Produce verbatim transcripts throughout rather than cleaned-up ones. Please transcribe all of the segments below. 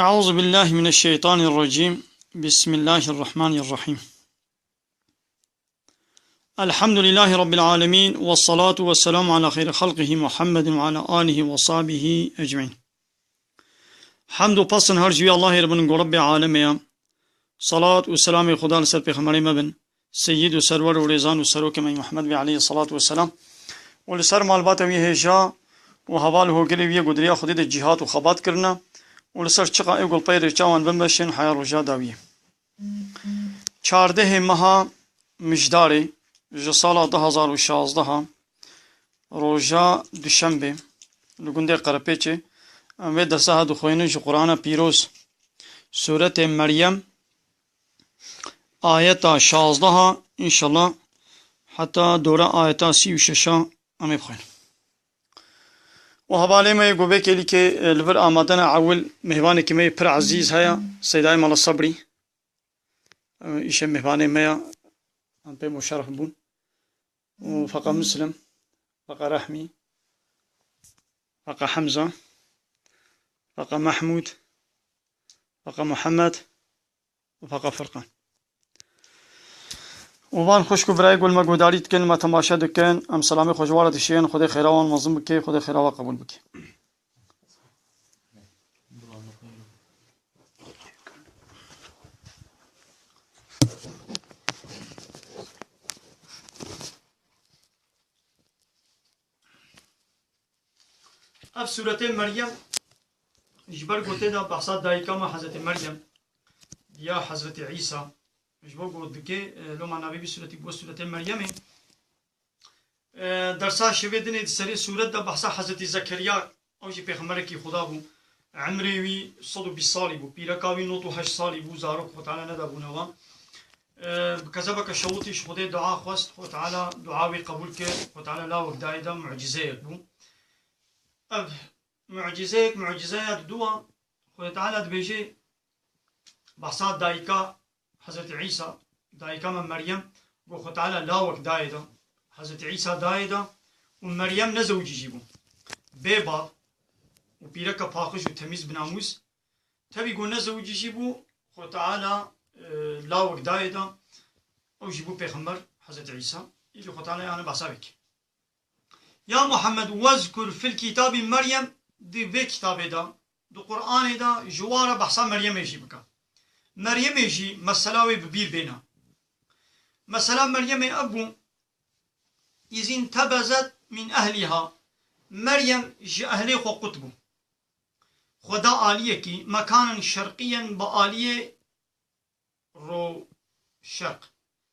أعوذ بالله من الشيطان الرجيم. بسم الله الرحمن الرحيم. الحمد لله رب العالمين، والصلاة والسلام على خير خلقه محمد وعلى آله وصحبه أجمعين. Hemd û pesn her ji wî Allahê re bin ku Rebbê alemê ye. Salat û selamê Xuda li ser pêxemberê me bin. Seyyid û serwer û rêzan û serokê me Muhammed bê aleyhî salatu ve selam. Û li ser malbata wî hêja û heval û hogirê wî yê ku di riya Xwedê de cîhat û xebat kirine û li ser çiqa ê ku li pey rêça wan bin meşên heya roja dawiyê. Çardehê meha Mijdarê ji sala du hazar û şazdeh, roja duşembe, li gundê Qerepêçê, em vê dersa dixwînin ji Qur'ana Pîroz, Sûretê Meryem, ayeta şazdeha, înşallah, heta dora ayeta sî û şeşa em ê bixwînin. Û hevalê me yê ku vê kêlîkê, e, li vir amade ne, ewil mêvanekî me yê pir ezîz heye, Seydayê Mala Sebrî. E, îşev mêvanê me ya, em pê muşerref bûn. Û Feqa Muslim, Feqa Rehmî, Feqa Hemza, Feqa Mehmûd, Feqa Muhammed û Feqa Furqan. Û van xwişk û birayê ku li me guhdarî dikin, me temaşe dikin, em selamê xwe ji wan re dişînin, Xwedê xêra wan mezin bike, Xwedê xêra wan qebûl bike. Ev sûretê Meryem, ji ber ku tê de behsa dayika me Hezretî Meryem, ya Hezretî Îsa, ji bo ku dikê, e, loma navê vî sûretî bû sûretê Meryemê. E, dersa şevê dinê di serê sûret de behsa Hezretî Zekeriya, ew jî pêxemberekî Xuda bû. Emrê wî sed û bîst salî bû, pîreka wî nod û heşt salî bû, zarok Xwe Teala nedabûne wan. E, bi kezebeke şewitî ji Xwedê dua xwest, Xwe Teala dua wî qebûl kir, Xwe Teala lawek dayê de, mucîzeyek bû. Ev mucîzeyek, mucîzeya diduwa, Xwedê Teala dibêje, behsa dayika Hezretî Îsa, dayika me Meryem, got, Xwe Teala lawek dayê de, Hezretî Îsa dayê de û Meryem nezewicî jî bû. Bê bal û pîreka paqij û temîz bi namûs, tevî ku nezewicî jî bû, Xwe Teala, e, lawek dayê de, ew jî bû pêxember Hezretî Îsa. Îdî Xwe Teala yani behsa vê kir. Ya Muhammed, wezkur fil kitabî Meryem, di vê kitabê de, di Qur'anê de ji wa re behsa Meryemê jî bike. Meryemê jî mesela wê bi bîr bêne. Mesela Meryemê ev bû, izin tebezet min ehliha. Meryem ji ehlê xwe qut bû. Xwe da aliyekî, mekanen şerqiyen, bi aliyê ro-, şerq.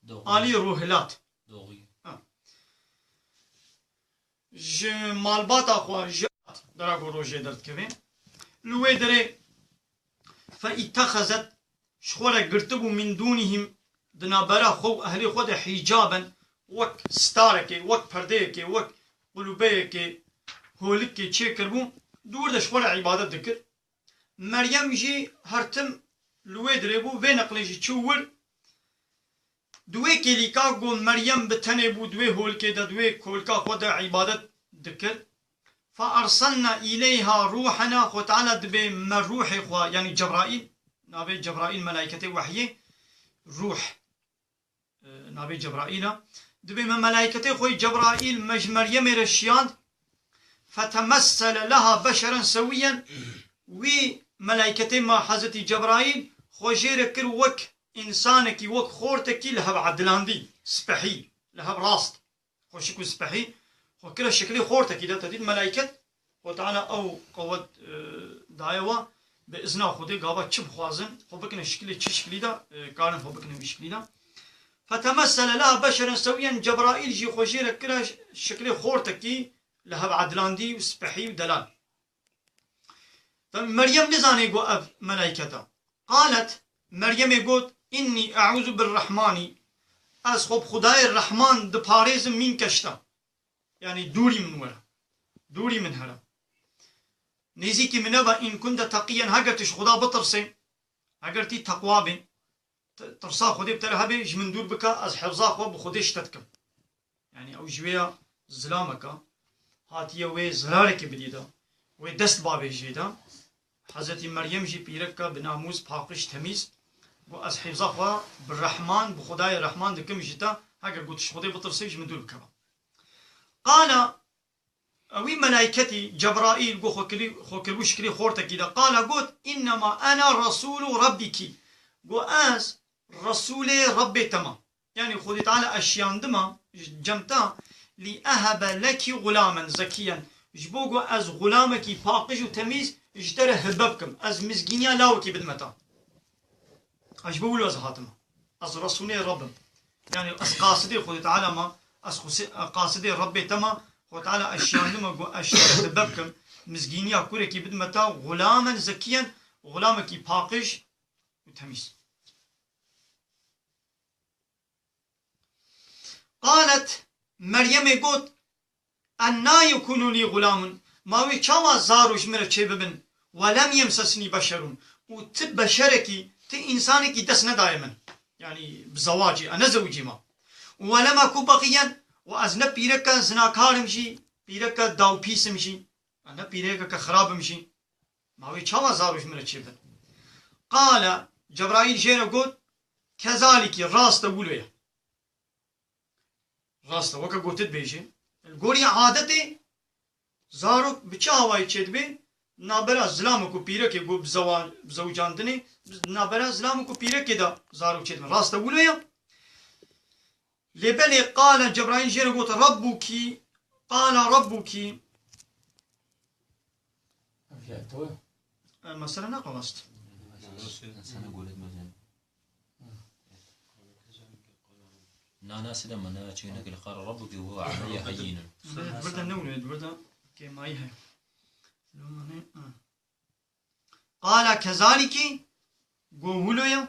Doğu. Alî rûhilat. Doğu. Ha. Ji malbata xwe, ji dera ku rojê derdikeve. Li wê derê fe ittexezet, ji xwe re girtibû min dûnihim, di navbera xwe û ehlê xwe de hîcaben, wek starekê, wek perdeyekê, wek qulûbeyekê, holikê çêkiribû, di wir de ji xwe re îbadet dikir. Meryem jî her tim li wê dirê bû, vê neqlê jî çû wir. Di wê kêlîka ku Meryem bi tenê bû, di wê holkê de, di wê holka xwe de îbadet dikir. Fe erselna îleyha rûhena, Xwe Teala dibê me rûhê xwe, yanî Cebraîl, navê Cebraîl melayketê wehyê, rûh, e, navê Cebraîl e. Dibê me melayketê xwe Cebraîl me ji Meryemê re şiyand. Fetemessele leha beşeren sewiyen. Wî melayketê me Hezretî Cebraîl xwe jê re kir wek însanekî, wek xortekî li hev edilandî, spehî, li hev rast. Xweşik û spehî, xwe kire şiklê xortekî de, te dît melayket, Xwe Teala ew qewet, e, daye we, bi izna Xwedê gava çi bixwazin, xwe bikine şiklê çi şiklî de, e, karin xwe bikine wî şiklî de. Fetemessele leha beşeren sewiyen, Cebraîl jî xwe jê re kire şiklê xortekî li hev edilandî û spehî û delal. Tabi Meryem nizanê ku ev melayket e. Qalet, Meryemê got, "Înnî eûzu bir Rehmanî, ez xwe bi Xwedayê Rehman diparêzim mînke ji te." Yanî dûrî min were. Dûrî min here. Nêzîkî min nebe, "În kunte teqîyen", heger tu ji Xweda bitirsê, heger tî teqwa bê, t-, tirsa Xwedê bi te re hebe, ji min dûr bike, ez hefza xwe bi Xwedê ji te dikim. Yanî ew ji wê ya zilameke hatiye wê zirarekê bidî de, wê dest bavêjê de. Hezretî Meryem jî pîreka bi namûs, paqij, temîz. Got, ez hêza xwe bi Rehman, bi Xwedayê Rehman dikim ji te, heger got ji Xwedê bitirsê, ji min dûr bikeve. Qala, ewî melayketî, Cebraîl, got, xwe kirî-, xwe kiribû şikilî xortekî de. Qala, got, "Innema ena Resûlû Rabbikî." Got, ez Resûlê Rebbê te me. Yanî Xwedê Teala ez şiyandime cem te, "Li ehebe lekî xulamen zekîyen." Ji bo ku ez xulamekî paqij û temîz ji te re hibe bikim. Ez mizgîniya lawekî bidime te. Ez ji bo wilo ez hatime. Ez Resûlê Reb im. Yanî ez qasidê Xwedê Teala me, ez xusê-, qasidê Rebbê te me. Xwedê Teala ez şiyandime ku ez ji te re hibe bikim. Mizgîniya kurekî bidime te, xulamen zekîyen, xulamekî paqij û temîz. Qalet, Meryemê got, "Enna yekûnû lî xulamun?" Ma wê çawa zaro ji min re çêbibin? "Ve lem yemsesnî beşerun." Û ti beşerekî, ti însanekî dest nedaye min. Yanî bi zewacê, ez ne zewicî me. "Ve lem eku bexiyen." Û ez ne pîreke zinakar im jî, pîreke dawpîs im jî. Ez ne pîrekeke xirab im jî. Ma wê çawa zaro ji min re çêbin? Qale, Cebraîl jê re got, "Kezalîkî, rast e, wilo ye." Rast e, weke gotit bêjê. Li gorî adetê zarok bi çi awayî çêdibe? Nabera zilamê ku pîrekê ku bi zewa-, bi zewicandinê, nabera zilamê ku pîrekê de zarok çêdibe. Rast e, wilo ye. Lê belê qale Cebraîl jê re got, "Rabbuki, qala Rabbuki." Ev ya to. E, mesela ne qavast? Sana göre mezun. Na, na, sida mana çi ne kil qala Rabbuki huwa alayya hayyin. Burada ne oluyor? Burada kemayı hay. Lomane, ha. Qala kezaliki, go wilo ya.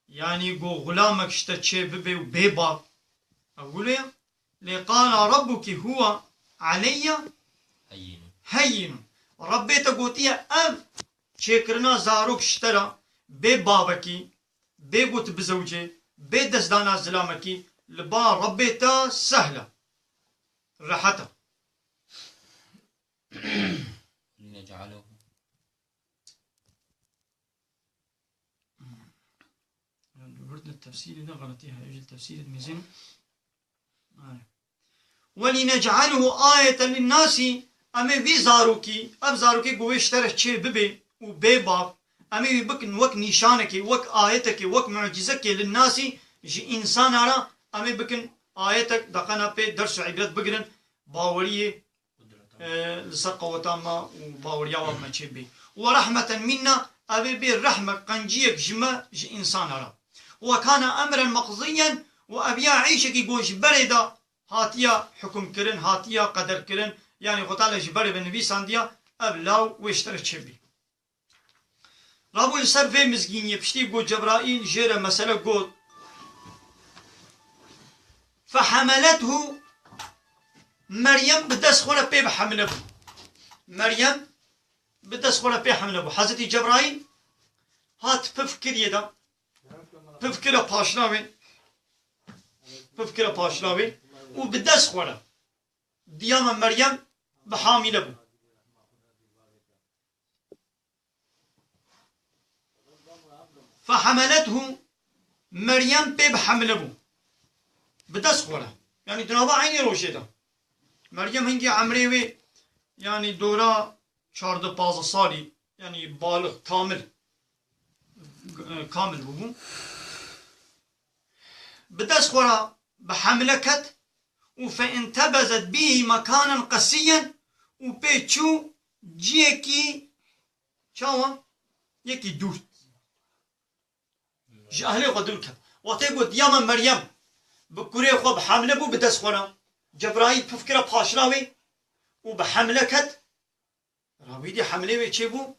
Yanî go xulamek ji te çê bibe û bê bav. Ew wilo ye. Lê qala Rabbuki huwa aleyya Heyyin. Heyyin. Rebbê te gotiye ev çêkirina zarok ji te re bê bavekî, bê got bizewicê, bê destdana zilamekî li ba Rebbê te sehl e. Rehet e. Linec'alehu. Li wir di tefsîrê de xeletî heye, ji tefsîrê mezin. Are. "Welinec'alehu ayeten linnasî", em ê vî zarokî, ev zarokê ku wê ji te re çê bibe û bê bav, em ê wî bikin wek nîşanekê, wek ayetekê, wek mucîzekê linnasî, ji însana re em ê bikin ayetek, deqena pê ders û îbret bigirin, baweriyê e, li ser qeweta me û baweriya we me çê bê. "Ve rehmeten minna", ev ê bê rehmek, qenciyek ji me, ji însana re. "Ve kana emren meqziyen", û ev ya îşekî ku ji berê de hatiye hukmkirin, hatiye qederkirin, yanî Xwedê Teala ji berê ve nivîsandiye, ev law wê ji te re çê bê. Rabû li ser vê mizgîniyê piştî ku Cebraîl jê re mesele got, "Fehemelethu", Meryem bi dest xwe re pê bi hemle bû. Meryem bi dest xwe re pê hemle bû. Hezretî Cebraîl hat piv kiriyê de, piv kire paşna wê, piv kire paşna wê û bi dest xwe re diya me Meryem bi hamîle bû. Fehemelethu, Meryem pê bi hemle bû. Bi dest xwe re. Yanî di nava eynî rojê de. Meryem hingî emrê wê, yanî dora çardeh pazdeh salî, yanî balix, kamil, e, kamil bûbû. Bi dest xwe re bi hemle ket û fe intebezet bîhî mekanen qesîyen û pê çû ciyekî çawa? Yekî dûr. Ji ehlê xwe dûr ket. Wextê got, ya me Meryem bi kurê xwe bi hemle bû bi dest xwe re. Cebraîl piv kire paşna wê û bi hemle ket. Rawîdî hemlê wê çêbû,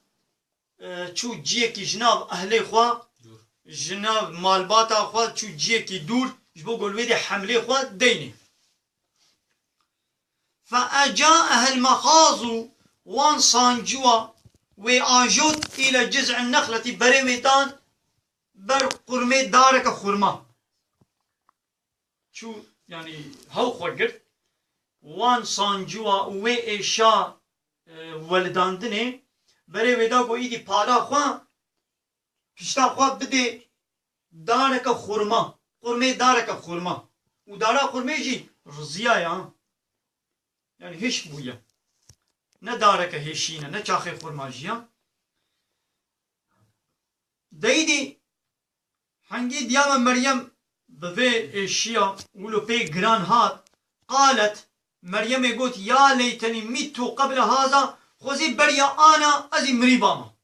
e, çû ciyekî ji nav ehlê xwe, ji nav malbata xwe, çû ciyekî dûr, ji bo ku li wê dê hemlê xwe deynê. Fe ecaehel mexazu, wan sanciwa wê ajot île ciz'in nexletî, berê wê dan ber qurmê dareke xurma. Çû, yanî hew xwe girt, wan sanciwa û wê êşa e, welidandinê, berê wê da ku îdî pala xwe, pişta xwe bidê dareke xurma, xurmê dareke xurma. Û dara xurmê jî riziya ya. Yani hişk bûye. Ne dareke hêşî ne, ne çaxê xurma jî ya. Deydî hengî diyama Meryem bi vê êşiya wilo pê giran hat, qalet, Meryemê got, "Ya leytenî mittu qeble haza, xwezî beriya ana ez î mirî bama.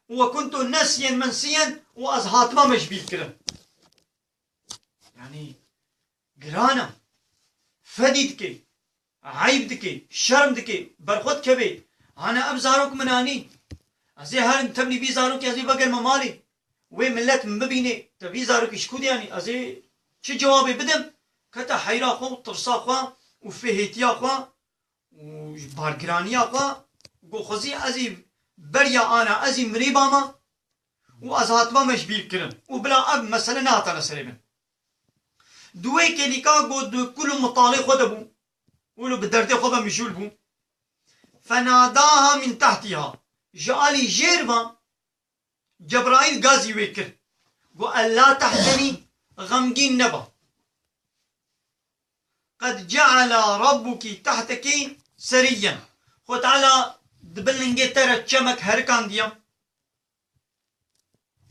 Û we kuntu nesyen mensiyen û ez hatibame ji bîr kirin." Yani giran e. Fedî dike. Eyb dike, şerm dike, berxwe dikeve. Hane ev zarok min anî. Ez ê herim tevlî vî zarokê ez ê vegerime malê. Wê milet min bibîne, te vî zarokî ji ku dê anî? Ez ê çi cewabê bidim? Kete heyra xwe û tirsa xwe û fêhêtiya xwe û ji bargiraniya xwe, got, xwezî ez ê beriya ana, ez ê mirî bama û ez hatibame ji bîr kirin. Û bila ev mesele nehatane serê min. Di wê kêlîka ku di kul û mitalê xwe de bû, wilo bi derdê xwe ve mijûl bû. Fenadaha min tahtiha. Ji alî jêr ve Cebraîl gazî wê kir. Got, "Ella tehzenî, xemgîn nebe. Qed ceala Rabbuki tehteki seriyyen." Xwe Teala di bin lingê te re çemek herikandiye.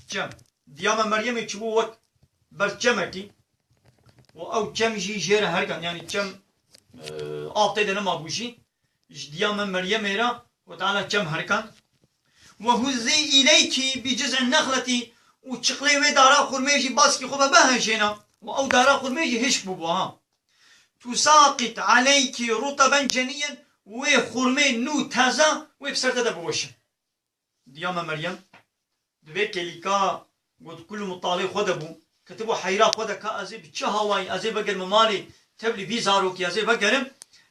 Çem. Diyama Meryemê çibû wek ber çemekî. Û ew çem jî jê re herkan. Yani çem, e, av tê de nemabû jî. Ji diyama Meryemê re Xwe Teala çem herkan. "Ve huzzi ileyki bi ciz'in nexleti." Û çiqlê wê dara xurmê jî baskî xwe ve bihejêna. Û ew dara xurmê jî hişk bûbû ha. "Tusaqit aleyki rutaben ceniyen." Wê xurmê nû teze wê bi ser te de biweşin. Diyama Meryem, di vê kêlîka got kul û mitalê xwe de bû, ketibû heyra xwe de ka ez ê bi çi hawayî ez ê vegerime malê, tevlî vî zarokî ez ê vegerim.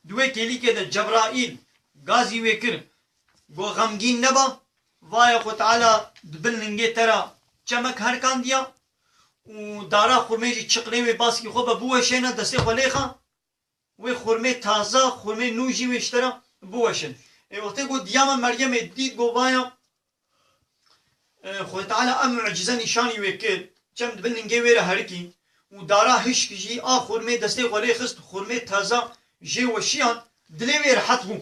Di wê kêlîkê de Cebraîl gazî wê kir, got, "Xemgîn neba, vaye Xwe Teala di bin lingê te re çemek herkandiya û dara xurmê jî çiqlê wê baskî xwe ve biweşêne, destê xwe lê xa." Wê xurmê taze, xurmê nû jî wê ji te re biweşin. Ê wextê ku diyama Meryemê dît, got, "Vaya, e, Xwedê Teala ev mucîze nîşanî wê kir, çem di bin lingê wê re herikî û dara hişk jî a xurmê destê xwe lê xist, xurmê taze jê weşiyan, dilê wê rehet bû."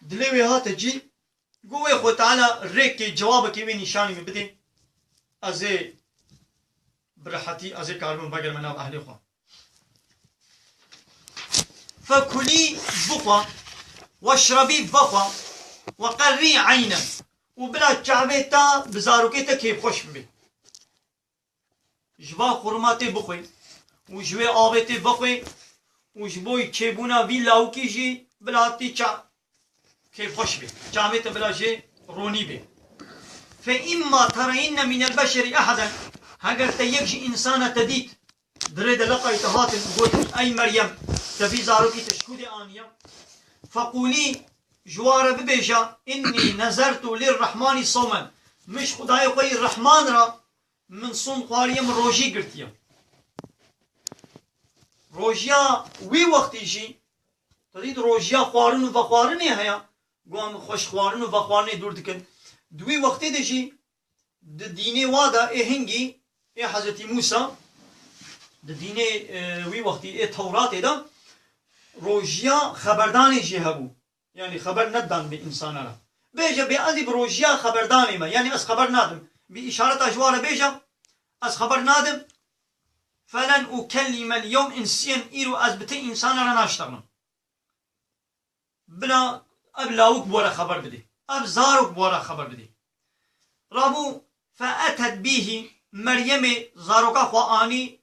Dilê wê hate cî, got, "Wê Xwedê Teala rêkê, cewabekê wê nîşanî min bidê, ez ê bi rehetî, ez ê karibim vegerime nav ehlê xwe." Fekulî, bixwe, weşrebî, vexwe, we qerrî eynen. Û bila çavê te bi zarokê te kêfxweş bibe. Ji va xurma tê bixwe û ji wê avê tê vexwe û ji bo çêbûna vî lawikî jî bila tê ça-, kêfxweş bê. Çavê te bila jê ronî bê. Fe imma tereyinne minel beşerî eheden, heger te yek ji însana te dît, di rê de leqay te hatin û gotin, "Ey Meryem, te vî zarokî te ji ku dê aniye?" Feqûlî, ji wa re bibêje, "Innî nezertu lirrehmanî sewmen." Min ji Xwedayê xwe yî Rehman re min sond xwariye, min rojî girtiye. Rojiya wî wextî jî, te dît rojiya xwarin û vexwarinê heye, ku em xwe ji xwarin û vexwarinê dûr dikin. Di wî wextê de jî di dînê wa de ê hingî, ê Hezretî Mûsa, di dînê, e, wî wextî ê Tewratê de rojiya xeberdanê jî hebû. Yani xeber nedan bi însana re. Bêje, bê ez ê bi rojiya xeberdanê me. Yani ez xeber nadim. Bi îşareta ji wa re bêje, ez xeber nadim. Felen ukellimel yewm insiyen, îro ez bi ti însana re naştexnim. Bila ev lawik bi we re xeber bidê. Ev zarok bi we re xeber bidê. Rabû fe etet bîhî, Meryemê zaroka xwe anî,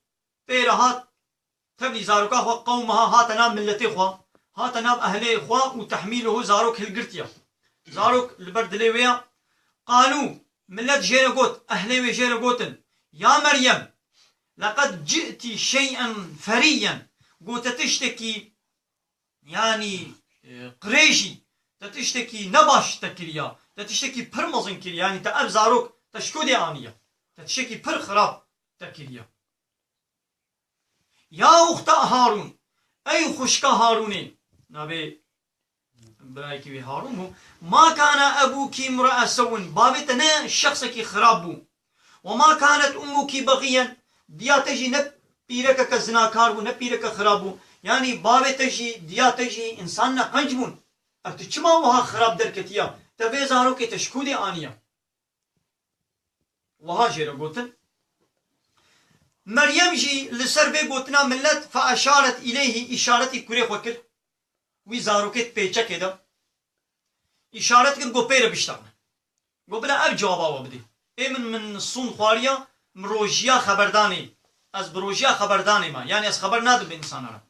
pê re hat, tevlî zaroka xwe qewmiha hate nav miletê xwe, hate nav ehlê xwe û tehmîluhu zarok hilgirtiye. Zarok li ber dilê wê ye. Qalû, milet jê re got, ehlê wê jê re gotin, "Ya Meryem, leqed ci'tî şey'en ferîyen." Got, te tiştekî, yanî, e, qirêjî, te tiştekî nebaş te kiriya, te tiştekî pir mezin kiriya, yanî te ev zarok te ji ku dê aniye? Te tiştekî pir xirab te kiriya. Ya uxta Harûn, ey xwişka Harûnê, navê Birayekî wî Harûn bû. Ma kana ebûkî imra'a sewin. Bavê te ne şexsekî xirab bû. Ve ma kanet ummuki begiyen. Diya te jî ne pîrekeke zinakar bû, ne pîreke xirab bû. Yanî bavê te jî, diya te jî însanine qenc bûn. Ev tu çima wiha xirab derketiya? Te vê zarokê te ji ku dê aniya? Wiha jê re gotin. Meryem jî li ser vê gotina milet fe eşaret îleyhî, îşaretî kurê xwe kir. Wî zarokê di pêçekê de. Îşaret kir, got pê re biştexne. Got bila ev cewaba we bidê. Ê min, min sûn xwariya, min rojiya xeberdanê. Ez bi rojiya xeberdanê me. Yanî ez xeber nadim bi însana re.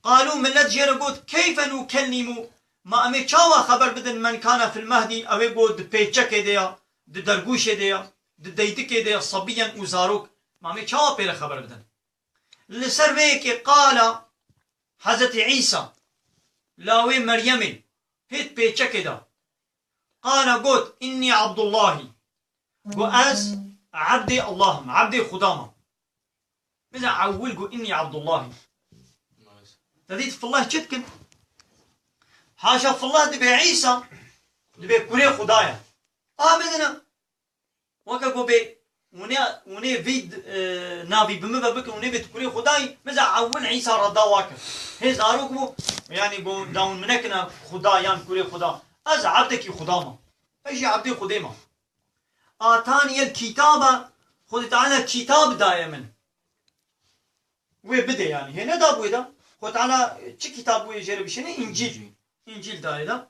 Qalû, milet jê re got, keyfe nukellîmû, ma em ê çawa xeber bidin men kana fil mehdî, ew ê got di pêçekê de ya, di dergûşê de ya, di deydikê de ya, sebiyyen û zarok. Ma em ê çawa pê re xeber bidin? Li ser vê yekê qala Hezretî Îsa, lawê Meryemê, hêt pêçekê de. Qala got, innî Abdullahî. Got ez ebdê Allah im, ebdê Xuda me. Mesela ewil got, innî Abdullahî. Te dît fillah çi dikin? Haşa fillah dibe Îsa, dibe kurê Xuda ye. A bidine. Weke ku bê hûnê, hûnê vî, e, navî bi min ve bikin, hûnê bê tu kurê Xwedayî, min zî ewil Îsa redda wa kir. Hê zarok bû, yanî got, da hûn min nekine Xuda yan kurê Xuda. Ez ebdekî Xuda me. Ez jî ebdê Xwedê me. Ataniyel kitaba, Xwedê Teala kitab daye min. Wê bide yanî. Hê nedabû wê de. Xwe Teala çi kitab wê jê re bişêne? Încîl. Încîl dayê de.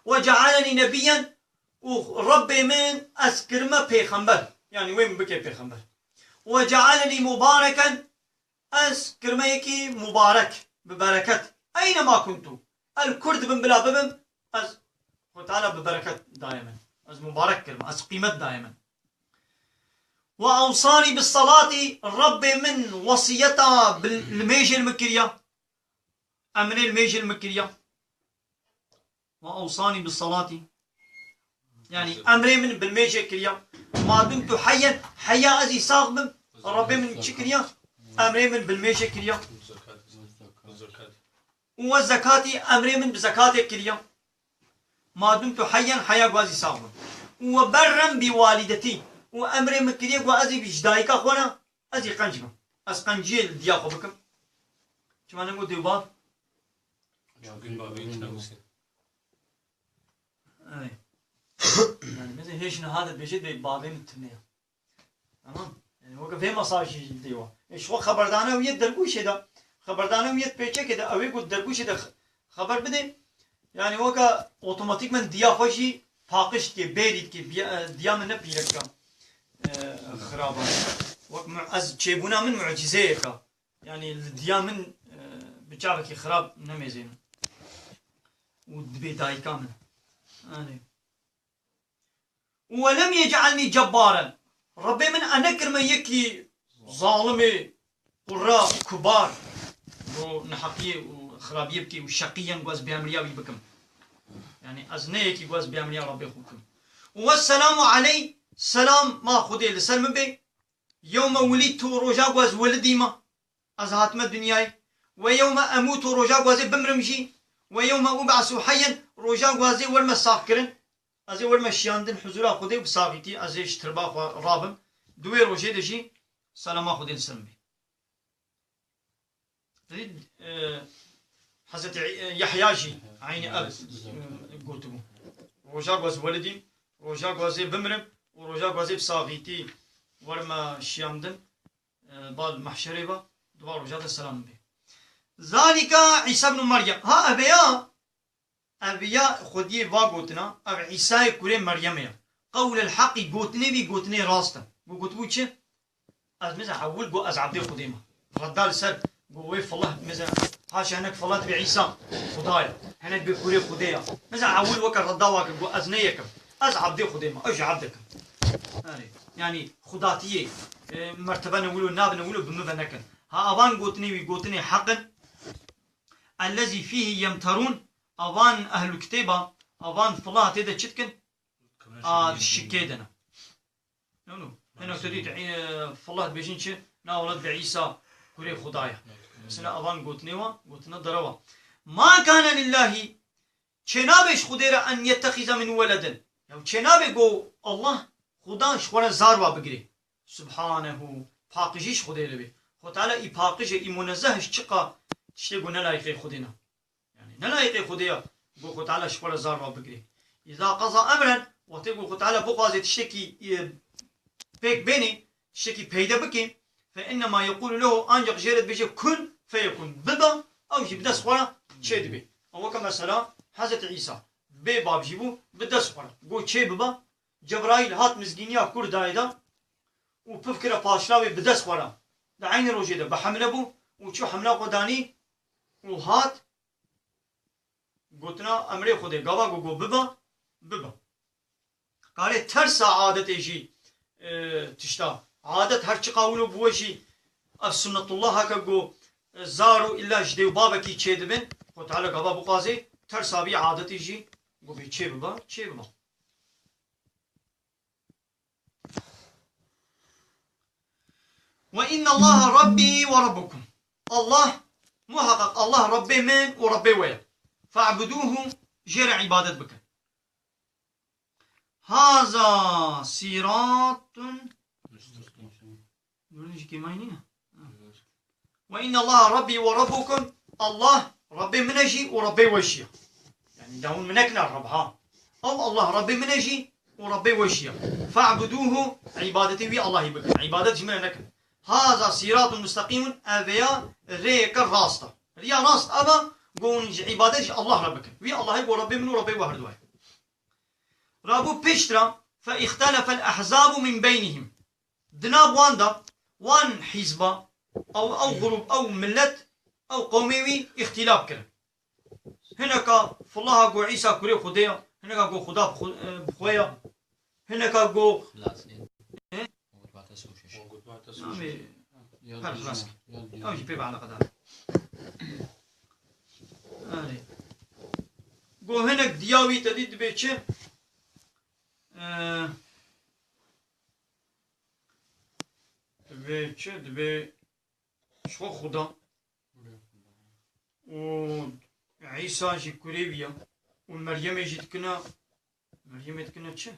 Ve cealeni nebiyyen û Rebbê min ez kirime pêxember. Yanî wê min bike pêxember. Ve cealeni mubareken ez kirime yekî mubarek, bi bereket. Eyne ma kuntu. El kur dibim bila bibim, ez Xwe Teala bi bereket daye min. Ez mubarek kirime, ez qîmet daye min. Ve awsani bis salati, Rebbê min wesiyeta bi limêjê li min kiriya. Emrê limêjê li min kiriya. Ve awsani bis salati. Yanî emrê min bi limêjê kiriya. Ma dumtu heyyen, heya ez î sax bim. Rebbê min çi kiriya? Emrê min bi limêjê kiriya. Û we zekatî, emrê min bi zekatê kiriya. Ma dumtu heyyen, heya ku ez î sax bim. Û we berren bi walidetî. Û emrê min kiriye ku ez ê bi ji dayika xwe re, ez ê qenc bim. Ez qenciyê li diya xwe bikim. Çima ne got dê bav? Çunkî bavê hiç nebûse. Evet. Yani mesela hêj niha de bêje dê bavê min tune ye. Tamam. Yani weke vê mesajî dê wa. E, ji xwe xeberdana wî yê dergûşê de, xeberdana wî yê pêçekê de, ew ê ku dergûşê de x-, xeber bidê. Yani weke otomatîkmen diya xwe jî paqij dikê, bêrî dikê, biya-, e, diya min ne pîrek e, e, xirab e. Wek mu-, ez çêbûna min mucizeyek e. Yani li diya min, e, bi çavekî xirab nemêzênim. Û dibê dayika min. Yani. Û we lem yec'alnî cebbaren. Rebbê min e nekirime yekî zalimê, qura, kubar, ku neheqiyê û xirabiyê bikê û şeqiyen ku ez bêemriya wî bikim. Yani ez ne yekî ku ez bêemriya Rebbê xwe bikim. Û wesselamu aleyh, selam ma Xwedê li ser min bê. Yewme wulidtu, roja ku ez welidî me. Ez hatime dinyayê. Ve yewme emutu, roja ku ez ê bimrim jî. Ve yewme ub'asu heyyen, roja ku ez ê werme saxkirin. Ez ê werme şiyandin huzura Xwedê bi saxîtî, ez ê ji tirba xwe rabim. Di wê rojê de jî selama Xwedê li ser min bê. Dî, e, Hezretî, e, Yehya jî eynî ev, e, gotibû. Roja ku ez welidîm, roja ku ez ê bimrim û roja ku ez ê bi saxîtî werme şiyandin, e, bal mehşerê ve, di van roja de selam bê. Zalika Îsa ibn Meryem. Ha, ev ya, ev ya Xwediyê va gotina, ev Îsayê kurê Meryemê ya. Qewlel heqî, gotinê vî gotinê rast e. Got, gotibû çi? Ez mesela ewil got ez ebdê Xwedê me. Redda li ser got wê filah mesela, haşa hinek filah dibê Îsa Xuda ye. Hinek dibê kurê Xwedê ye. Mesela ewil weke redda wa kir got ez ne yekim. Ez ebdê Xwedê me. Ez jî ebdek im. Erê. Yani Xudatiyê, e, mertebe ne wilo, navê ne wilo bi min ve nekin. Ha avan gotinê wî gotinê heq in. Ellezî fîhî yemterûn. Avan ehlul kitêba, avan filah tê de çi dikin? A, şikê de ne. Nû, nû. Hinek tu dît, e, filah dibêjin çi? Na, wela dibê Îsa kurê Xuda ye. Mesela avan gotinê wa, gotina derewa. Ma kane lillahî, Çênabe ji Xwedê re en yettexize min weledin. Ya çênabe go Allah Xuda ji xwe re zarva bigirê. Subhanehu. Paqijî ji Xwedê re bê. Xwe Teala î paqij e, î munezzeh e ji çiqa tiştê ku ne layiqê Xwedê ne. Yani ne layiqê Xwedê ya go Xwe Teala ji xwe re zarva bigirê. Îza qeza emren, wextê ku Xwe Teala bixwaze tiştekî, e, pêk bênê, tiştekî peyde bikê, fe innema yekulu lehu, ancak jê re dibêje kun feyekun. Bibe, ew jî bi dest xwe re çê dibê. Ew weke mesela Hezretî Îsa. Bê bab jî bû, bi dest xwe re. Got çê bibe, Cebraîl hat mizgîniya kur dayê de û piv kire paşina wê bi dest xwe re. Di eynî rojê de bi hemle bû û çû hemla xwe danî û hat gotina emrê Xwedê. Gava ku got bibe, bibe. Karê tersa adetê jî, e, tişta. Adet her çiqa wilo bûwe jî ev sunnetullah heke ku, e, zaro illa ji dê û babekî çêdibin. Xwe Teala gava bixwazê tersa vî adetê jî ku bê çê biba, çê biba. Ve innallaha Rabbi ve Rabbukum. Allah, muhakkak Allah Rabbê min û Rabbê we ye. Fa'buduhu, jê re îbadet bikin. Haza siratun. Durin jî kêmayî nîne. Ve innallaha Rabbi ve Rabbukum. Allah Rabbê min e jî û Rabbê we jî ye. Yani dawun min nekine Rab ha. Ew Allah Rabbê min e jî û Rabbê we jî ye. Fa'buduhu, îbadetê wî Allahî bikin. Îbadet ji min re nekin. Haza siratun musteqîmun, ev ya rêyeke rast e. Riya rast ev e, go hûn ji îbadet ji Allah re bikin. Wî Allahê go Rabbê min û Rabbê we herduway. Rabû piştre, fe îxtelefel ehzabu min beynihim. Di nav wan de, wan hîzba, ew, ew grûp, ew milet, ew qewmê wî îxtîlaf kirin. Hineka filaha got Îsa kurê Xwedê ye, hineka got Xuda bi xwe, e, bi xwe ye, hineka got, Xilasê. He? Gotmata soşeş. Namê Ya her dizî xilas ne? Kir. Ya dizî. Ew jî pê be eleqedar. Erê. Got hinek diya wî te dî dibê çi? E, Dibê çi? Dibê ji xwe Xuda. Û Îsa jî kurê wî ye. Û Meryemê jî dikine, Meryemê dikine çi?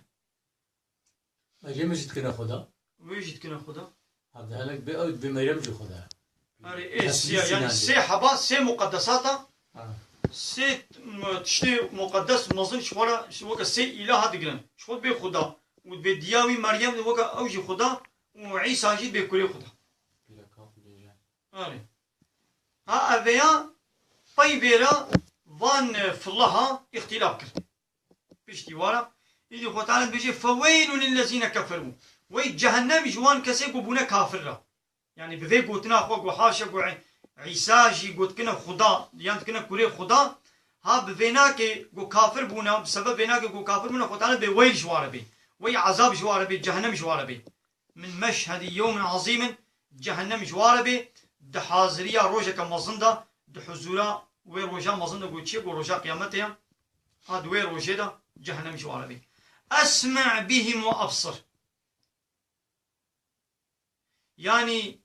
Meryemê jî dikine Xuda. Wê jî dikine Xuda. Ha, de hinek bê ew dibê Meryem jî Xuda. Erê, ê Hepsî siya, yani sînadê. Sê heba, sê muqeddesata, Ha. Sê m-, tiştê muqeddes mezin ji xwe re, ji weke sê îlaha digirin. Ji xwe dibê Xuda. Û dibê diya wî Meryem weke ew jî Xuda û Îsa jî dibê kurê Xuda. Pîreka Xwedê jî. Erê. Ha, ev ya pey vê re van, e, filaha îxtîlaf kir. Piştî wara, îdî Xwe Teala dibêje, "Feweylun lillezîne keferû." Wey cehennem ji wan kesê ku bûne kafir re. Yani bi vê gotina xwe ku haşa ku Î-, Îsa jî gotkine Xuda, yan dikine kurê Xuda, ha bi vê nake ku kafir bûne, bi sebeb vê nake ku kafir bûne, Xwe Teala dibê weyl ji ware bê. Wey ezab ji ware bê, cehennem ji ware bê. Min meşhedî yewmin ezîmin, cehennem ji ware bê, di haziriya rojeke mezin de, di huzûra wê roja mezin de got çi, got roja qiyametê ye, ha di wê rojê de cehennem ji ware bê. Esme' bihim ve ebsir. Yani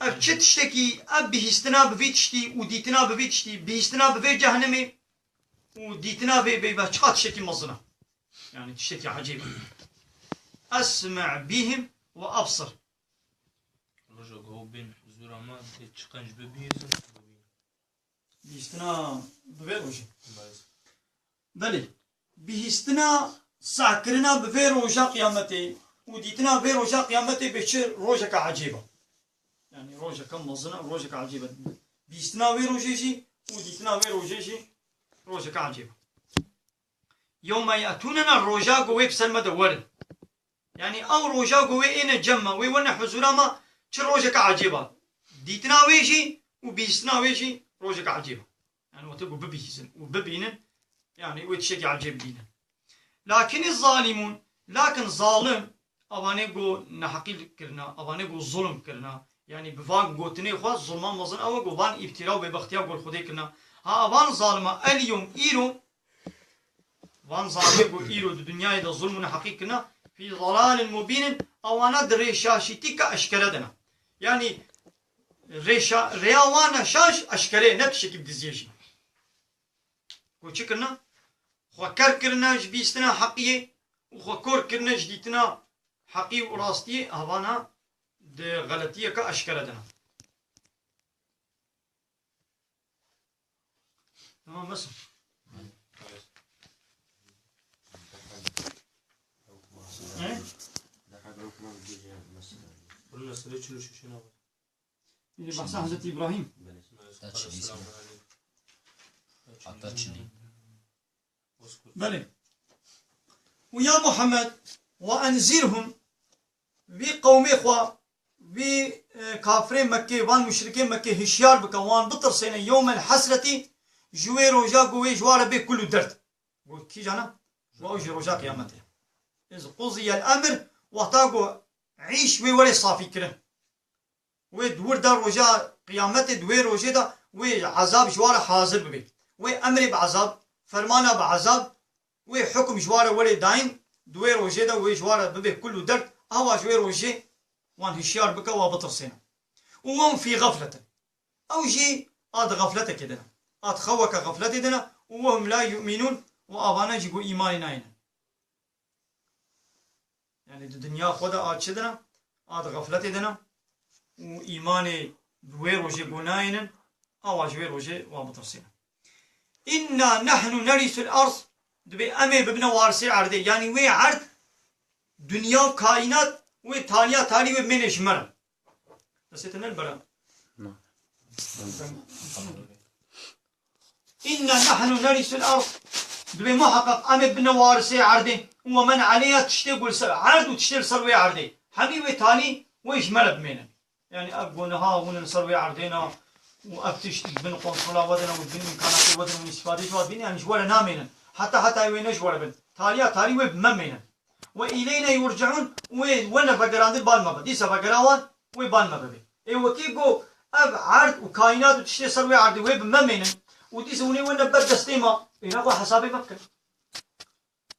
ev çi tiştekî, ev bihîstina bi vî tiştî û dîtina bi vî tiştî, bihîstina bi vê cehennemê û dîtina vê beyva çiqa tiştekî mezin e. Yani tiştekî ecêb. Esme' bihim ve absir. Roja ku ew bên huzûra me, dê çi qenc bibihîzin, bibînin. Bihîstina bi vê rojê. Belê. Belê. Bihîstina sehkirina bi vê roja qiyametê û dîtina vê roja qiyametê bê çi rojeke ecêb e. Yani rojeke mezin e, rojeke ecêb e. Bihîstina wê rojê jî û dîtina vê rojê jî rojeke ecêb e. Yewme ye'tûnena, roja ku wê bi ser me de werin. Yani ew roja ku wê êne cem me, wê werne huzûra me, çi rojeke ecêb e. Dîtina wê jî û bihîstina wê jî rojeke ecêb e. Yani wextê ku bibihîzin û bibînin, yani wê tiştekî ecêb bînin. Lakin zalimûn, lakin zalim, evanê ku neheqî kirina, evanê ku zulm kirina, yani bi van gotinê xwe zulma mezin ew e ku van îftira û bêbextiya gor Xwedê kirina. Ha evan zalima, el yewm, îro, van zalimê ku îro di dinyayê de zulm û neheqî kirine, fî zelalin mubînin, ewana di rêşaşîtîka eşkere de ne. Yanî rêşa-, rêya wan e şaş eşkere ye, ne tiştekî bi diziyê jî. Ku çi kirine? Xwe ker kirine ji bîstina heqiyê û xwe kor kirine ji dîtina heqî û rastiyê, havana di xeletiyeke eşkere de ne. Tamam, nasıl? He? Bunun nesli çil û şeş ne var? Yine bahsa Hazreti İbrahim. Hatta çilî. Hatta çilî. Belê. Û ya Muhammed, ve enzirhum, vî qewmê xwe, vî, e, kafirê Mekkê, van muşrikê Mekkê hişyar bike, wan bitirsêne yewmel hesretî, ji wê roja ku wê ji wa re bê kul û derd. Got kîjan e? Got ew jî roja qiyametê. Iz quziyel emr, wexta ku îş wê were safî kirin. Wê di wir de roja qiyametê, di wê rojê de wê ezab ji wa re hazir bibe. Wê emrê bi ezab, fermana bi ezab, wê hukm ji wa re were dayîn, di wê rojê de wê ji wa re bibe kul û derd, awa ji wê rojê wan hişyar bike, wa bitirsêne. Û hum fî xefletin. Ew jî a di xefletekê de ne. A di xeweke xefletê de ne. Û hum la yu'minûn, û avana jî ku îmanê nayêne. Yani di dinya xwe de a çi dine? A di xefletê dine û îmanê bi wê rojê ku nayênin, awa ji wê rojê wa bitirsînin. Inna nehnu nerisul ard, dibê em ê bibine warisê erdê. Yani wê erd, dinya û kaînat, wê taliya talî wê bimêne ji me re. Destê te ne li ber e? Na. Inna nahnu nerisul ard. Dibê muheqeq em ê bine warisê erdê. Û we men aleyha, tiştê ku li ser erd û tiştê li ser wê erdê. Hemî wê talî wê ji me re bimênin. Yani ev ku niha hûn in ser wê erdê ne û ev tişt bin kontrola we de ne û bin îmkanatê we de ne û îstîfadê ji we dibînin, yani ji we re namênin. Heta heta wê ne ji we re bin. Taliya talî wê bi me mênin. Ve ileyne yurceun, wê wene vegerandin bal me be. Dîsa vegera wan, wê bal me bibê. Ê wekî ku ev erd û kaînat û tiştê ser wê erdê wê bi me mênin û dîsa hûn ê wene ber destê me, êna xwe hesabê me bikin.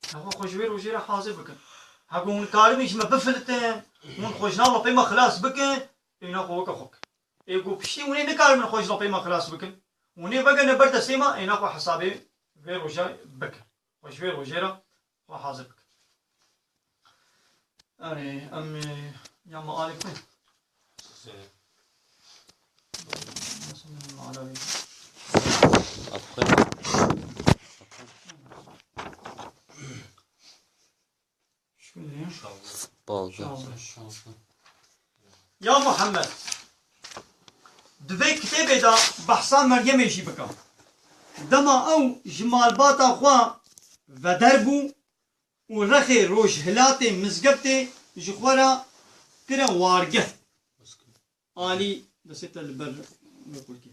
Êna xwe, xwe ji wê rojê re hazir bikin. Heke hûn karibin ji me bifilitin, hûn xwe ji nav lepê me xilas bikin, êna xwe weke xwe bikin. Ê ku piştî hûn ê nikaribin xwe ji lepê me xilas bikin, hûn ê vegerne ber destê me, êna xwe hesabê vê roja bikin. Xwe ji wê rojê re xwe hazir bikin. Erê, em, e, ya me alê ku? Şöyle. Şanslı. Ya Muhammed, di vê kitêbê de behsa Meryemê jî bike. Dema ew ji malbata xwe veder bû û rexê rojhilatê mizgeftê ji xwe re kire wargeh. Alî, destê te li ber wê qulkê.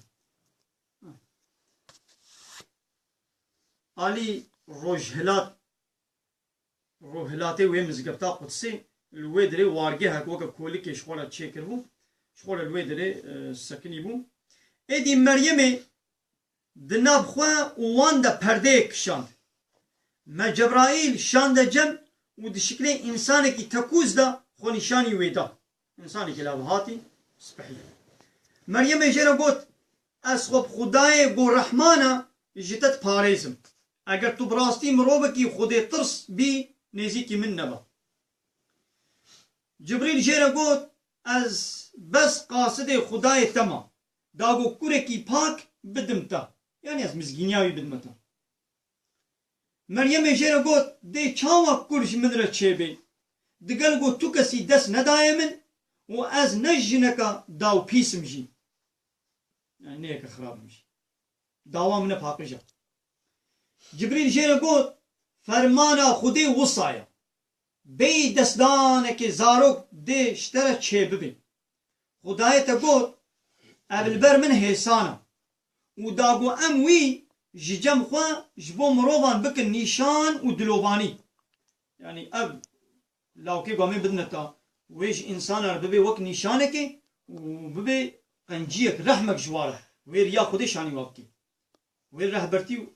Alî rojhilat, rohilatê wê mizgefta qudsê, li wê dirê wargehek weke kolikê ji xwe re çêkiribû, ji xwe re li wê dirê, e, sekinî bû. Êdî Meryemê di nav xwe û wan de perdeyek kişand. Me Cebraîl şande cem û di şiklê însanekî tekûz de xwe nîşanî wê da. Însanekî lawhatî spehî. Meryemê jê re got, Ez xwe bi Xwedayê ku Rehman e ji te diparêzim. Eger tu bi rastî mirovekî Xwedê tirs bî, nêzîkî min nebe. Cibrîl jê re got, Ez bes qasidê Xwedayê te me, da ku kurekî pak bidim te. Yanî ez mizgîniya wî bidime te. Meryemê jê re got, Dê çawa kur ji min re çêbê? Digel ku tu kesî dest nedaye min û ez ne jineka dawpîs im jî. Yani ne yeke xirab im jî. Dawa min ne paqij e. Cibrîl jê re got, Fermana Xwedê wisa ye. Bêyî destdanekê zarok dê ji te re çêbibê. Xwedayê te got, Ev li ber min hêsan e. Û da ku em wî ji cem xwe ji bo mirovan bikin nîşan û dilovanî. Yanî ev lawkê ku em ê bidine te, wê ji însana re bibe wek nîşanekê û bibe qenciyek, rehmek ji wa re. Wê riya Xwedê şanî wa bike. Wê rehbertî û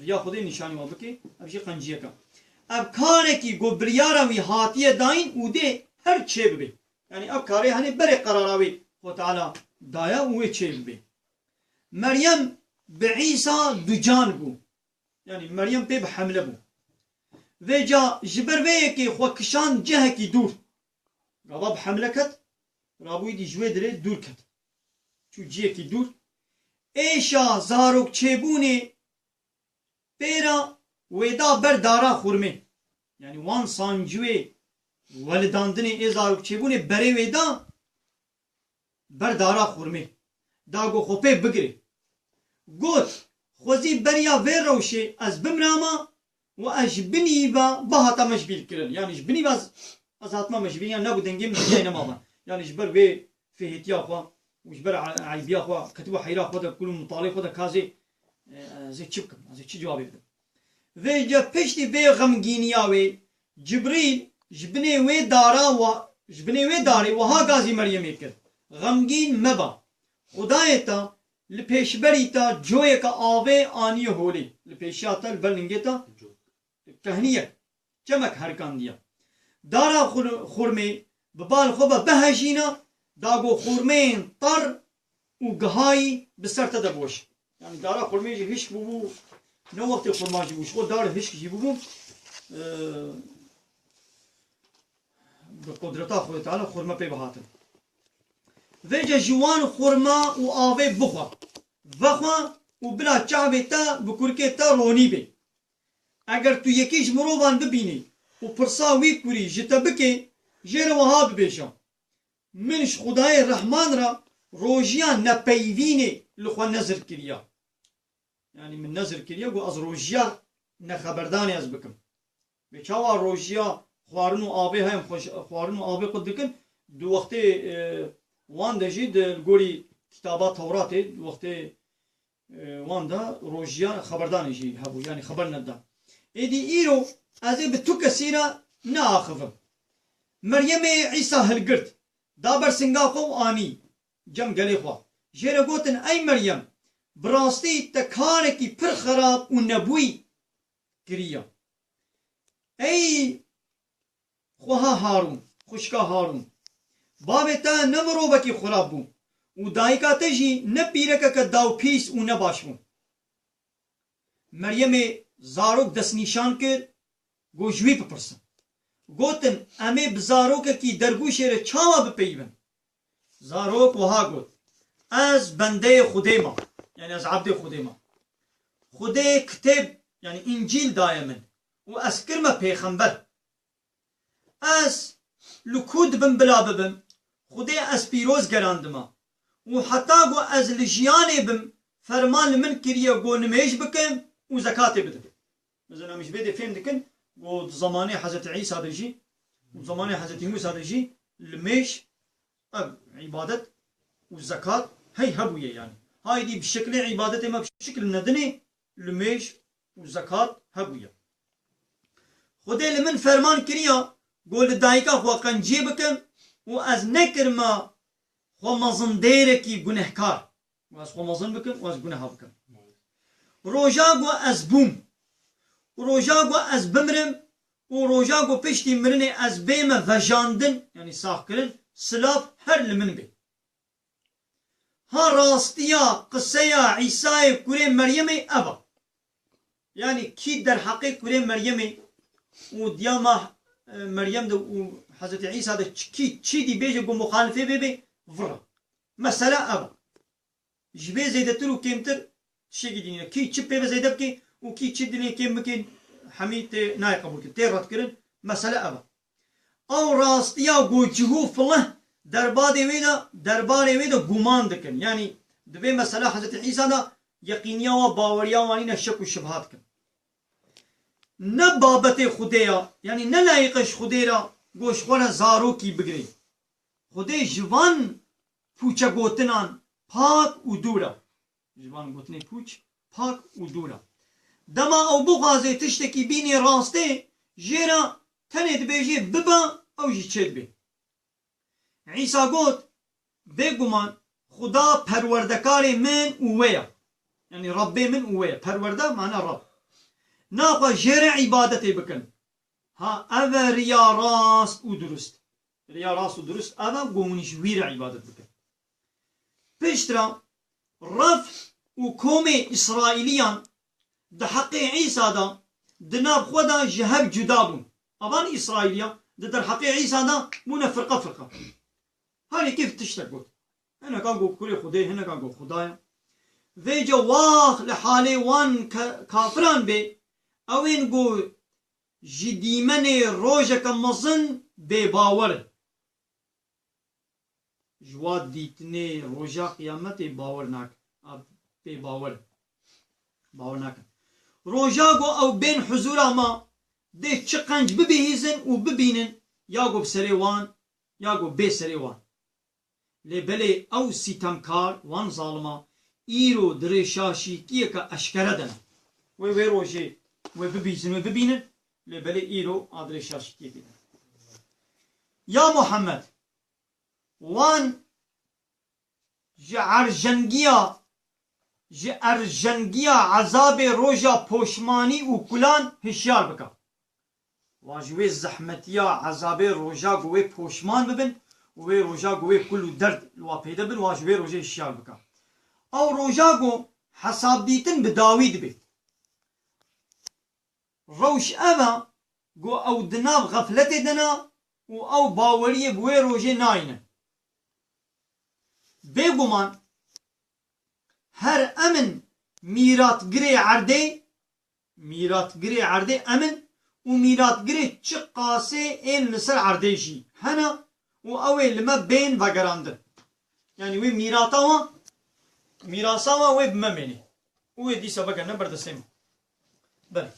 riya Xwedê nîşanî wan bike, ev jî qenciyek e. Ev karekî ku biryara wî hatiye dayîn û dê her çê bibe. Yanî ev karê henê berê qerara wê Xwe Teala daye û wê çê bibe. Meryem bi Îsa ducan bû. Yanî Meryem pê bi hemle bû. Vêca ji ber vê yekê xwe kişand cihekî dûr. Gava bi hemle ket, rabûyî dî ji wê dirê dûr ket. Çû ciyekî dûr. Êşa zarok çêbûnê pê re wê da ber dara xurmê. Yanî wan sancûyê welidandinê ê zarok çêbûnê berê wê da ber dara xurmê. Da got xwe pê bigirê. Got, xwezî beriya vê rewşê ez bimrama û ez ji binî ve bihata meşbîlkirin. Yanî ji binî ve ez, ez hatime meşbîlkirin, yanî nebû dengê min diyayê nemavan. Yanî ji ber vê fihêtiya xwe û ji ber e-, eybiya xwe ketibû heyra xwe de, kul û mitalê xwe de ka zê, e, ez ê çi bikim? Ez ê çi cewabê bidim? Vêca piştî vê xemgîniya wê, Cibrîl ji binê wê dara wa, ji binê wê darê wiha gazî Meryemê kir, Xemgîn meba. Xwedayê te li pêşberî te coyeke avê aniye holê. Li pêşiya te, li ber ningê te kehniyek, çemek herikandiye. Dara xur-, xurmê bi bal xwe ve bihejîne, da got, xurmeyên tar û gihayî bi ser te de boş. Yanî dara xurmê jî hişk bûbû, ne wextê xurma jî bû, ji xwe dar hişk jî bûbû, e, bi qudreta Xwedê Teala xurme pê bihatin. Vêce ji wan xurma û avê bixwe, vexwe û bila çavê te bi kurikê te ronî bê. Eger tu yekî ji mirovan bibînî û pirsa wî kurî ji te bike, jê re wiha bibêje, Min ji Xwedayê Rehman re rojiya nepeyvînê li xwe nezir kiriya. Yanî min nezir kiriye ku ez rojiya nexeberdanê ez bikim. Vê çawa rojiya xwarin û avê heye, em xwe ji xwarin û avê qut dikin, di wextê, e, wan de jî di gorî kitaba Tewratê, di wextê e, wan de rojiya xeberdanê jî hebû, yanî xeber neda. Êdî îro ez ê bi tu kesî re neaxivim. Meryemê Îsa hilgirt, da ber singa xwe û anî cem gelê xwe. Jê re gotin, Ey Meryem, bi rastî te karekî pir xerab û nebûyî kiriye. Ey xweha Harûn, xwişka Harûn, bavê te ne mirovekî xirab bû û dayika te jî ne pîrekeke dawpîs û nebaş bû. Meryemê zarok destnîşan kir, got, ji wî bipirsin. Gotin, Em ê bi zarokekî dergûşê re çawa bipeyivin? Zarok wiha got, Ez bendeyê Xwedê me, yanî ez ebdê Xwedê me. Xwedê kitêb, yanî Încîl daye min û ez kirme pêxember. Ez li ku dibim bila bibim, Xwedê ez pîroz gerandime û heta ku ez li jiyanê bim, ferman li min kiriye ku nimêj bikim û zekatê bidim. Mesela em ji vê de fêm dikin ku di zemanê Hezretî Îsa de jî û zemanê Hezretî Mûsa de jî limêj, ev îbadet û zekat hey hebûye yanî. Haydî bi şeklê îbadetê me bi şekil nedinê limêj û zekat hebûye. Xwedê li min ferman kiriya ku li dayika xwe qenciyê bikim û ez nekirime xwe mezindêrekî gunehkar. Û ez xwe mezin bikim û ez guneha bikim. Roja ku ez bûm û roja ku ez bimrim û roja ku piştî mirinê ez bême vejandin, yanî saxkirin, silav her li min bê. Ha rastiya qiseya Îsayê kurê Meryemê ev a. Yanî kî derheqê kurê Meryemê û diyama, e, Meryem de û Hezretî Îsa de çi, kî çi dî bêje ku muxalifê bê bê, vir e. Mesele ev e. Ji vê zêdetir û kêmtir tiştekî dî nîne. Kî çi pê ve zêde bike û kî çi dinê kêm bike, hemî tê nayê qebûlkirin, tê redkirin. Mesele ev e. Ew rastiya ku cihû filih derbadê wê de, derbarê wê de guman dikin. Yanî di vê mesela Hezretî Îsa de yeqîniya wan, baweriya wan nîne, şek û şibha dikin. Ne babetê Xwedê ya, yanî ne layiqe ji Xwedê re ku ji xwe re zarokî bigirê. Xwedê ji van pûçegotinan pak û dûr e. Ji van gotinê pûç pak û dûr e. Dema ew bixwaze tiştekî bînê rastê, jê re tenê dibêje bibe, ew jî çêdibe. Îsa got, Bêguman Xuda perwerdekarê min û wê ye. Yanî Rebbê min û wê ye. Perwerde mana Reb. Naxwe jê re îbadetê bikin. Ha ev e riya rast û durust. Riya rast û durust ev e ku hûn ji wî re îbadet bikin. Piştre Ref û komê Îsraîliyan di heqê Îsa de, di nav xwe de ji hev cuda bûn. Evan Îsraîliya di derheqê Îsa de bûne firqe firqe. Her yekê tiştek got. Hineka got kurê Xwedê, hineka got Xuda ye. Vêca wax li halê wan ke-, kafiran bê, ew ên ku ji dîmenê rojeke mezin bêbawer in. Ji wa dîtinê roja qiyametê bawer nakin. A, bêbawer in. Bawer nakin. Roja ku ew bên huzûra me, dê çi qenc bibihîzin û bibînin, ya ku bi serê wan, ya ku bê serê wan. Lê belê ew sîtemkar, wan zalima, îro di rêşaşîtiyeke eşkere de ne. Wê, wê rojê wê bibîzin, wê bibînin, lê belê îro a di rêşaşîtiyekê de ne. Ya Muhammed, wan ji erjengiya, ji erjengiya ezabê roja poşmanî û kulan hişyar bike. Wan ji wê zehmetiya ezabê roja ku wê poşman bibin û wê roja ku wê kul û derd li wa peyde bin, wan ji wê rojê hişyar bike. Ew roja ku hesabdîtin bi dawî dibe. Rewş ev e ku ew di nav xefletê de ne û ew baweriyê bi wê rojê nayne. Bêguman her em in mîratgirê erdê, mîratgirê erdê em in û mîratgirê çi qasê ên li ser erdê jî hene û ew ê li me bên vegerandin. Yanî wê mîrata wan, mîrasa wan wê bi me mênê. Û wê dîsa vegerine ber destê me. Belê.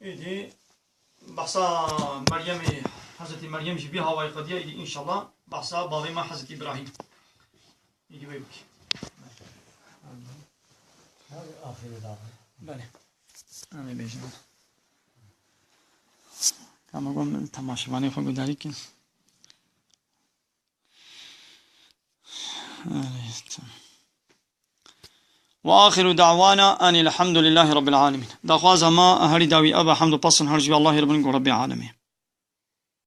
Êdî behsa Meryemê, Hezretî Meryem jî vî hawayî xwediya, êdî înşallah behsa bavê me Hezretî Îbrahîm. Êdî wê bikî. Hadi axirê daxil. Belê. Em ê bêjin. Tamam, temaşevanê xwe gudarî kin. Belê, tamam. Ve axiru da'wana enil hamdülillahi rabbil alemin. Daxwaza ma herî dawî ev e, hemd û pesn her ji Allahê re bin ku Rebbê alemê.